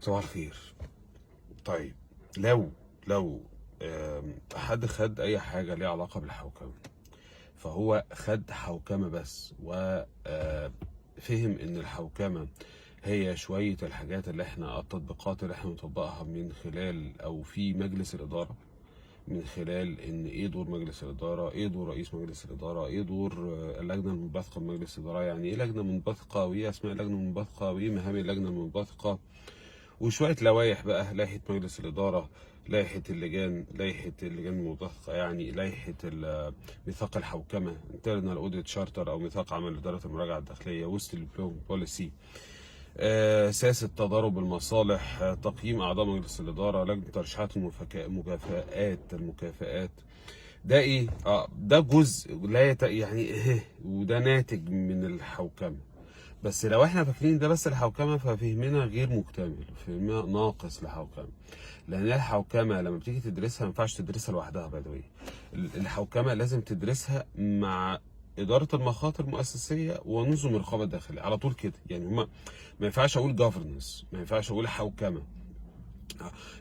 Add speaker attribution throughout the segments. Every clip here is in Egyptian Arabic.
Speaker 1: صباح الخير. طيب، لو حد خد اي حاجة ليها علاقة بالحوكمه، فهو خد حوكمة بس وفهم ان الحوكمة هي شوية الحاجات اللي احنا التطبيقات اللي احنا بنطبقها من خلال او في مجلس الاداره، من خلال ان ايه دور مجلس الاداره، ايه دور رئيس مجلس الاداره، ايه دور اللجنة المنبثقه بمجلس الاداره، يعني ايه لجنة منبثقه، وايه اسماء اللجنة المنبثقه، وايه مهام اللجنة المنبثقه، وشوية لوائح بقى، لائحة مجلس الإدارة، لائحة اللجان، لائحة اللجان المنبثقة، يعني لائحة ميثاق الحوكمة، internal audit charter أو ميثاق عمل إدارة المراجعة الداخلية، whistle policy، سياسة تضارب المصالح، تقييم أعضاء مجلس الإدارة، لجنة ترشيحات المكافآت. ده ايه؟ ده جزء لا يعني إيه، وده ناتج من الحوكمة. بس لو احنا فاكرين ده بس الحوكمة، ففهمنا غير مكتمل، فهمنا ناقص للحوكمة. لان الحوكمة لما بتيجي تدرسها ما ينفعش تدرسها لوحدها. by the way، الحوكمة لازم تدرسها مع إدارة المخاطر المؤسسية ونظم الرقابة الداخلية على طول كده. يعني هما ما ينفعش أقول governance، ما ينفعش أقول حوكمة.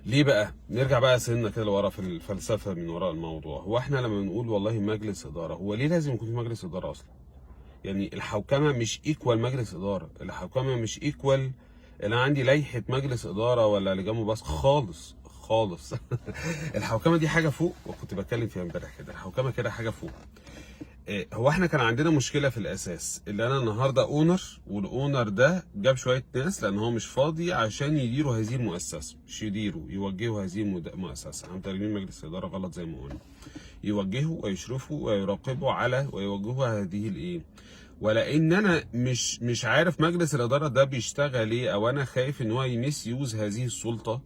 Speaker 1: ليه بقى؟ نرجع بقى سنة كده لورا في الفلسفة من وراء الموضوع. هو احنا لما بنقول والله مجلس إدارة، هو ليه لازم يكون في مجلس إدارة أصلا؟ يعني الحوكمة مش equal مجلس إدارة، الحوكمة مش equal ان انا عندي لائحة مجلس إدارة ولا لجان منبثقة خالص خالص. الحوكمة دي حاجة فوق، وكنت بتكلم فيها امبارح كده، الحوكمة كده حاجة فوق. إيه، هو احنا كان عندنا مشكلة في الاساس، اللي انا النهارده owner، وال owner ده جاب شوية ناس لان هو مش فاضي عشان يديروا هذه المؤسسه، مش يديروا، يوجهوا هذه المؤسسه. احنا مترجمين مجلس الادارة غلط زي ما قلنا. يوجهوا ويشرفوا ويراقبوا على ويوجهوا هذه الايه. ولان انا مش عارف مجلس الادارة ده بيشتغل ايه، او انا خايف ان هو ي misuse هذه السلطه،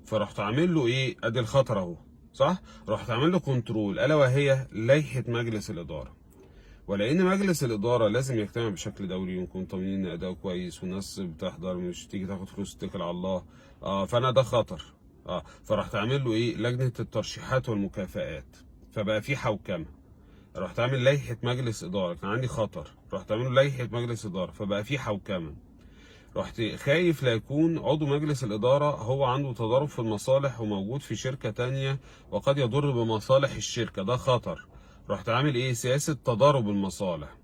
Speaker 1: فرحت عامل له ايه؟ ادي الخطر اهو، صح؟ رحت عامل له control، الا وهي لائحة مجلس الاداره. ولان مجلس الادارة لازم يجتمع بشكل دوري ونكون طمنين ان اداؤه كويس والناس بتحضر، مش تيجي تاخد فلوس تتكل على الله. فانا ده خطر. فرحت عامل له ايه؟ لجنة الترشيحات والمكافآت، فبقى في حوكمه. رحت عامل لائحة مجلس اداره، كان عندي خطر، رحت عامل له لائحة مجلس اداره، فبقى في حوكمه. رحت خايف لا يكون عضو مجلس الإدارة هو عنده تضارب في المصالح وموجود في شركة تانية وقد يضر بمصالح الشركة، ده خطر. رحت عامل ايه؟ سياسة تضارب المصالح.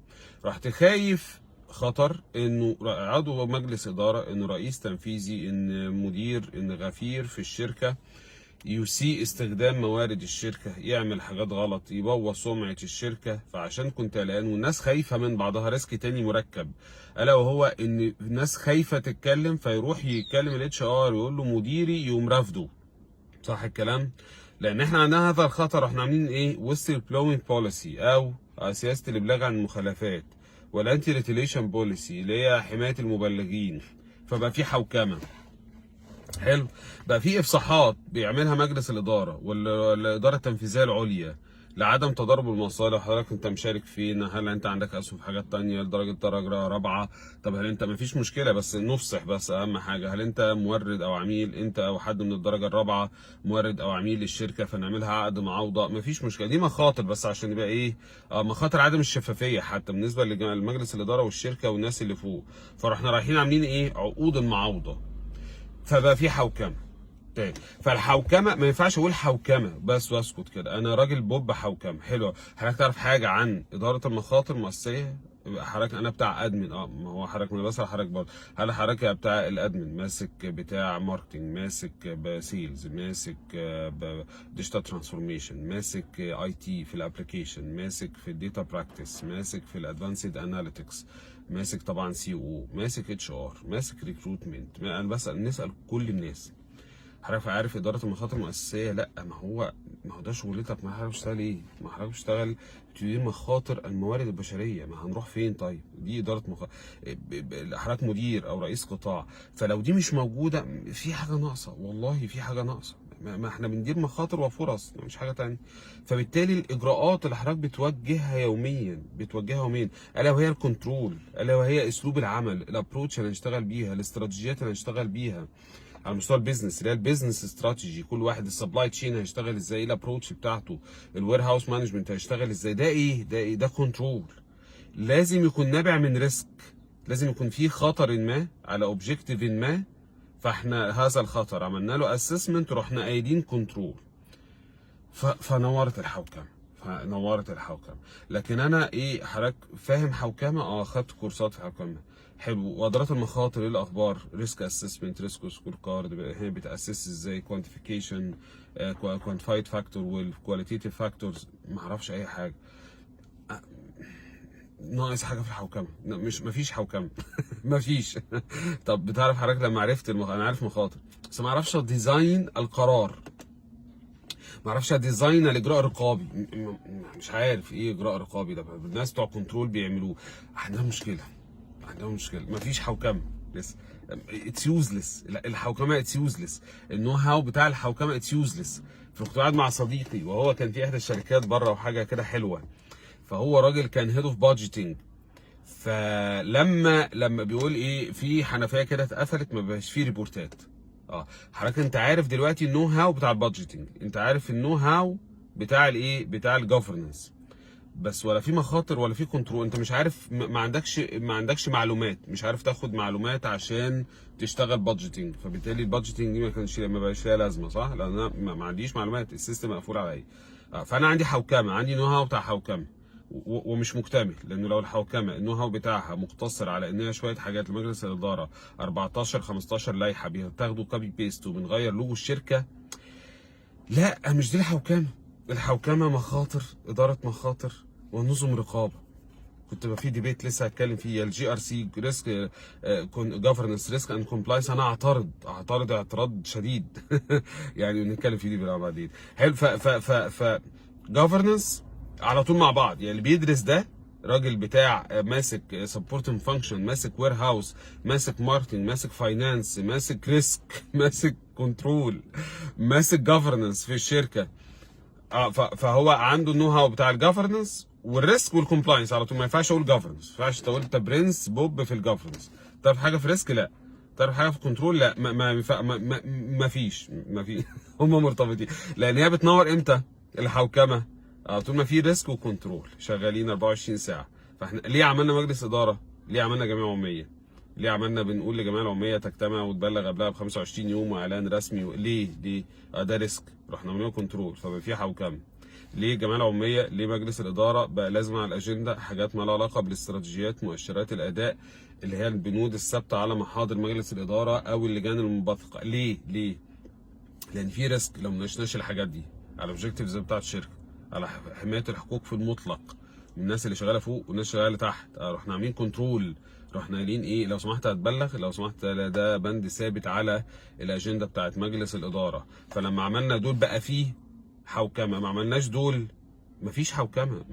Speaker 1: رحت خايف خطر انه عضو مجلس إدارة، انه رئيس تنفيذي، ان مدير، ان غفير في الشركة يسيء استخدام موارد الشركة، يعمل حاجات غلط، يبوظ سمعة الشركة. فعشان كنت قلقان والناس خايفة من بعضها، risk تاني مركب، ألا وهو إن الناس خايفة تتكلم، فيروح يتكلم ال HR يقول له مديري، يقوم رافضه. صح الكلام؟ لأن احنا عندنا هذا الخطر، احنا عاملين ايه؟ whistle blowing policy أو سياسة الإبلاغ عن المخالفات، وال anti retaliation policy اللي هي حماية المبلغين. فبقى في حوكمة. حلو، بقى في افصاحات بيعملها مجلس الادارة والادارة التنفيذية العليا لعدم تضارب المصالح. حضرتك انت مشارك فين؟ هل انت عندك اسهم في حاجات تانية لدرجة درجه رابعه؟ طب هل انت، مفيش مشكلة بس نفصح، بس اهم حاجة هل انت مورد او عميل، انت او حد من الدرجة الرابعة مورد او عميل للشركه، فنعملها عقد معاوضه. مفيش مشكله، دي مخاطر بس عشان يبقى ايه مخاطر عدم الشفافية حتى بالنسبة لمجلس الادارة والشركة والناس اللي فوق. فرحنا رايحين عاملين ايه؟ عقود المعاوضه، فبقى في حوكمة. تاني، فالحوكمه ما ينفعش اقول حوكمة بس واسكت كده. انا راجل بوب حوكمه. حلو، حضرتك تعرف حاجة عن ادارة المخاطر المؤسسيه؟ حضرتك انا بتاع admin. ما هو حضرتك، ما انا بسال حضرتك برضه، هل حضرتك بتاع ال admin، ماسك بتاع marketing، ماسك sales، ماسك digital transformation، ماسك IT في ال application، ماسك في ال data practice، ماسك في ال advanced analytics، ماسك طبعا CEO، ماسك HR، ماسك recruitment؟ انا بسال، نسال كل الناس، حضرتك عارف ادارة المخاطر المؤسسيه؟ لا. ما هو ده شغلتك، ما حضرتك بتشتغل ايه؟ ما حضرتك بتشتغل بتدير مخاطر الموارد البشريه، ما هنروح فين؟ طيب دي ادارة حضرتك مدير او رئيس قطاع. فلو دي مش موجودة في حاجة ناقصه، والله في حاجة ناقصه. ما احنا بندير مخاطر وفرص، مش حاجة تانية. فبالتالي الاجراءات اللي حضرتك بتوجهها يوميا، الا وهي ال control، الا وهي اسلوب العمل، ال approach اللي هنشتغل بيها، الاستراتيجيات اللي هنشتغل بيها على مستوى ال business، اللي هي ال business strategy. كل واحد ال supply chain هيشتغل ازاي؟ ايه ال approach بتاعته؟ ال warehouse management هيشتغل ازاي؟ ده ايه؟ ده ايه؟ ده control لازم يكون نابع من risk، لازم يكون في خطر ما على objective ما. فاحنا هذا الخطر عملنا له assessment، رحنا قايلين control، فنورت الحوكمه، فنورت الحوكمه. لكن انا ايه، حضرتك فاهم حوكمه؟ اه، خدت كورسات في حوكمه، حلو. وادارات المخاطر ايه الاخبار؟ risk assessment، risk scorecard، هي بت assess ازاي؟ quantification، quantified factor وال qualitative factors، ما اعرفش اي حاجه. ناقص حاجة في الحوكمه، مش مفيش حوكمه، مفيش. طب بتعرف حضرتك لما عرفت انا عارف مخاطر بس ما اعرفش design القرار، ما اعرفش design الاجراء الرقابي، مش عارف ايه اجراء رقابي ده، الناس بتوع control بيعملوه. عندنا مشكله، عندنا مشكله، مفيش حوكمة لسه، it's useless. الحوكمة it's useless، ال know how بتاع الحوكمة it's useless. فكنت قاعد مع صديقي وهو كان في احدى الشركات بره وحاجه كده حلوه، فهو راجل كان head of budgeting، فلما بيقول ايه، في حنفية كده اتقفلت، ما بقاش فيه report ات. حضرتك انت عارف دلوقتي ال know how بتاع ال budgeting، انت عارف ال know how بتاع الايه، بتاع ال governance، بس ولا في مخاطر ولا في control. انت مش عارف، ما عندكش معلومات، مش عارف تاخد معلومات عشان تشتغل budgeting، فبالتالي ال budgeting دي ما كانش ما بقاش ليها لازمه، صح؟ لان انا ما عنديش معلومات، ال system مقفول عليا. فانا عندي حوكمه، عندي know how بتاع حوكمة ومش مكتمل، لانه لو الحوكمة ال know how بتاعها مقتصر على ان هي شوية حاجات لمجلس الاداره، 14 15 لائحة بيتاخدوا copy paste وبنغير لوجو الشركه، لا، مش دي الحوكمه. الحوكمة مخاطر، ادارة مخاطر ونظم رقابه. كنت بقى في debate لسه هتكلم فيه، ال GRC، risk governance risk and compliance. انا اعترض، اعترض اعتراض شديد يعني، نتكلم في دي بقى بعدين. حلو، ف ف ف ف governance على طول مع بعض. يعني اللي بيدرس ده راجل بتاع ماسك supporting function، ماسك warehouse، ماسك marketing، ماسك finance، ماسك risk، ماسك control، ماسك governance في الشركه. فهو عنده ال know how بتاع ال governance وال risk وال compliance على طول. ما ينفعش اقول governance، ما ينفعش تقول انت برنس بوب في ال governance، تعرف حاجة في risk؟ لا. تعرف حاجة في control؟ لا. ما ما ما, ما فيش ما في. هم مرتبطين، لان هي بتنور امتى الحوكمه؟ طول ما في risk و control شغالين 24 ساعه. فاحنا ليه عملنا مجلس اداره؟ ليه عملنا جمعية عموميه؟ ليه عملنا بنقول لجمعية العمومية تجتمع وتبلغ قبلها ب 25 يوم واعلان رسمي؟ ليه؟ ليه؟ ده risk، رحنا عاملين control، فبقى في حوكمه. ليه الجمعية العموميه؟ ليه مجلس الادارة بقى لازم على الاجندة حاجات ما لها علاقة بالاستراتيجيات، مؤشرات الاداء، اللي هي البنود الثابتة على محاضر مجلس الادارة او اللجان المنبثقه؟ ليه؟ ليه؟ لان في risk لو ما ناقشناش الحاجات دي على objectives بتاعت الشركه، على حماية الحقوق في المطلق من الناس اللي شغالة فوق والناس اللي شغالة تحت. رحنا عاملين control، رحنا قايلين ايه، لو سمحت هتبلغ، لو سمحت ده بند ثابت على الاجندة بتاعت مجلس الاداره. فلما عملنا دول بقى فيه حوكمه، ما عملناش دول مفيش حوكمه،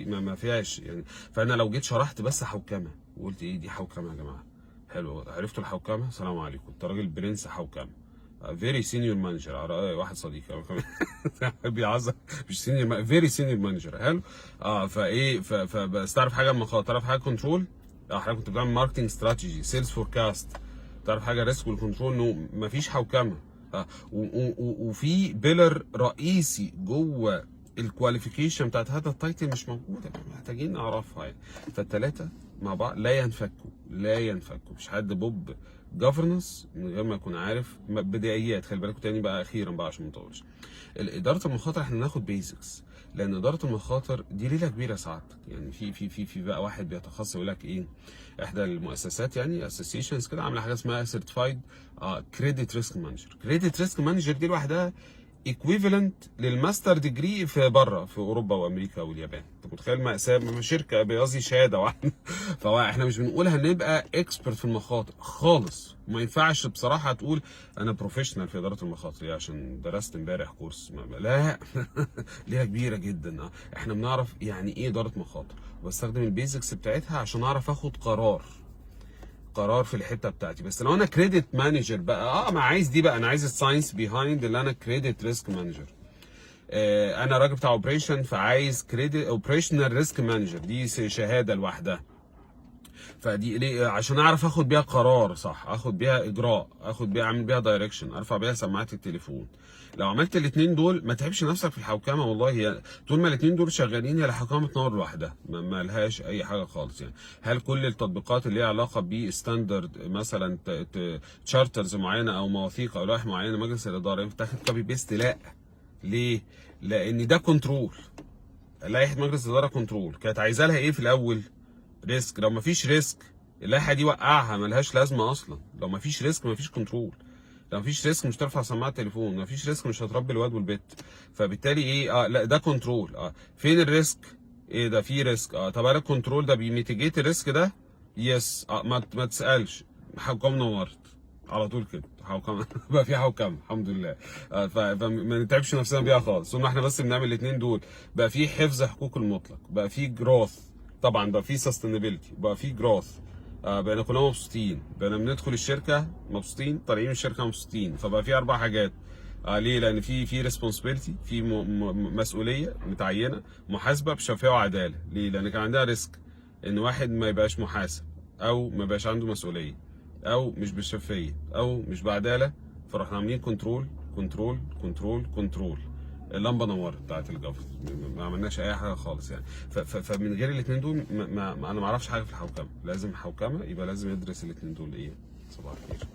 Speaker 1: ما فيهاش يعني. فانا لو جيت شرحت بس حوكمة وقلت ايه دي حوكمة يا جماعه، حلو، عرفتوا الحوكمه، سلام عليكم، انت راجل برنس حوكمه، very senior manager. على رأي واحد صديقي بيعزر، مش senior، very senior manager. حلو. فايه، فبس تعرف حاجة المخاطر؟ تعرف حاجة control؟ حضرتك كنت بتعمل marketing strategy، sales forecast، تعرف حاجة risk وال control؟ no، مفيش حوكمه. وفي pillar رئيسي جوه ال qualification بتاعت هذا ال title مش موجوده، محتاجين نعرفها يعني. فالثلاثه مع بعض لا ينفكوا، لا ينفكوا. مش حد بوب governance من غير ما يكون عارف بدائيات. خلي بالكوا تاني بقى، اخيرا بقى عشان ما نطولش، ادارة المخاطر احنا ناخد basics، لان ادارة المخاطر دي ليلة كبيرة ساعات يعني. في بقى واحد بيتخصص يقول لك ايه، احدى المؤسسات يعني associations كده عامله حاجة اسمها certified credit risk manager. credit risk manager دي لوحدها equivalent لل master degree في بره، في اوروبا وامريكا واليابان. انت متخيل مأساة؟ شركه، قصدي شهادة واحده. فهو احنا مش بنقول هنبقى expert في المخاطر خالص. ما ينفعش بصراحة تقول انا professional في ادارة المخاطر عشان درست امبارح كورس. ما لا، ليها كبيرة جدا. احنا بنعرف يعني ايه ادارة مخاطر وبستخدم ال basics بتاعتها عشان اعرف اخد قرار في الحتة بتاعتي. بس لو انا credit manager بقى، ما عايز دي بقى، انا عايز ال science behind اللي انا credit risk manager. انا راجل بتاع operation، فعايز credit operational risk manager، دي شهادة لوحدها. فدي ليه؟ عشان اعرف اخد بيها قرار صح، اخد بيها اجراء، اخد بيها، اعمل بيها direction، ارفع بيها سماعات التليفون. لو عملت الاثنين دول ما تعبش نفسك في الحوكمة والله. هي طول ما الاثنين دول شغالين هي الحوكمة تنور لوحدها، ما لهاش اي حاجة خالص يعني. هل كل التطبيقات اللي ليها علاقة ب standard مثلا charters معينة او مواثيق او لوائح معينة مجلس الادارة ينفع تاخد copy paste؟ لا. ليه؟ لان ده control. لائحة مجلس الادارة control، كانت عايزه لها ايه في الاول؟ risk. لو مفيش risk اللائحة دي وقعها، ملهاش لازمه اصلا. لو مفيش risk مفيش control، لو مفيش risk مش ترفع سماعه التليفون، مفيش risk مش هتربي الواد والبت. فبالتالي ايه؟ لا ده control. فين ال risk؟ ايه ده؟ في risk. طب انا ال control ده بي mitigate ال risk ده؟ yes. ما تسالش، حوكمة نورت على طول كده. حوكمة بقى في حوكمة الحمد لله. فما نتعبش نفسنا بيها خالص. ثم احنا بس بنعمل الاثنين دول بقى في حفظ حقوق المطلق، بقى في growth طبعا، بقى في sustainability، بقى في growth. بقينا كلنا مبسوطين، بقينا بندخل الشركة مبسوطين، طالعين من الشركة مبسوطين. فبقى في اربع حاجات. ليه؟ لان في responsibility، في مسؤولية متعينه، محاسبه بشفافيه وعداله. ليه؟ لان كان عندها risk ان واحد ما يبقاش محاسب او ما يبقاش عنده مسؤولية او مش بالشفافيه او مش بعداله. فرحنا عاملين control control control control، اللمبة نورت بتاعت ال governance، ما عملناش اي حاجة خالص يعني. فمن غير الاثنين دول ما انا ما اعرفش حاجة في الحوكمه. لازم حوكمة يبقى لازم يدرس الاثنين دول. ايه، صباح الخير.